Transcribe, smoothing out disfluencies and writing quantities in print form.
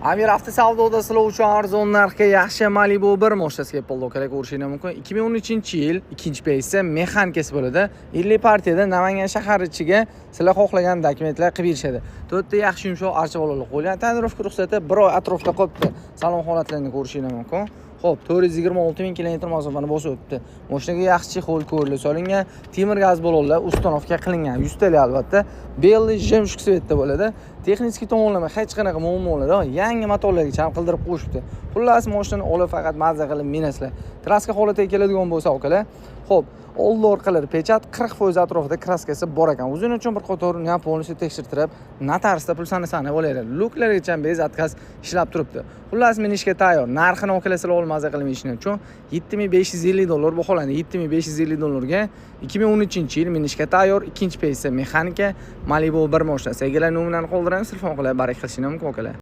Amir Avto savdoda sizlar uchun arzon narxga yaxshi Malibu 1 mashinasiga keldi, akalar, ko'rishingiz mumkin. 2013-yil, ikkinchi peysi, mexanikasi bo'ladi. 50 partiyada Namangan shahar ichiga sizlar xohlagan dokumentlar qilib berishadi. To'rtta yaxshi yumshoq archa bolalar qo'yilgan. Tonirovka ruxsati bir oy atrofida qolibdi. Salon holatlarini ko'rishingiz mumkin. Xo'p, 426 ming kilometr masofani bosib o'tdi. Mashinaga yaxshi чехол ko'rilib solingan, temir gaz ballonlar установка qilingan. 100 talik albatta. Белый жемчуг цвет da bo'ladi. Texnik tomonlama hech qanaqa muammolar yo'q. Yangi motorlarga ham qildirib qo'yishibdi. Xullas, mashinani olib faqat mazza qilib minasizlar. Краска holatiga keladigan bo'lsa, akalar, xo'p, oldi orqalari печать, 40% atrofida краска si bor ekan. O'zini uchun bir qator uni ham полностью tekshirtirib, notariusda pul sanasani bo'laydi. Luklargacha без отказ ishlab turibdi. Xullas, minishga tayyor. Narxini, akalar, sizlar olib maza qilib minishni uchun 7550 dollar baholandi. 7550 dollarga 2013-yil, minishga tayyor, ikkinchi peysi, mexanika Malibu 1 mashinasi. Egalar nomerini qoldiramiz, telefon qilib barak qilishini mumkin, akalar.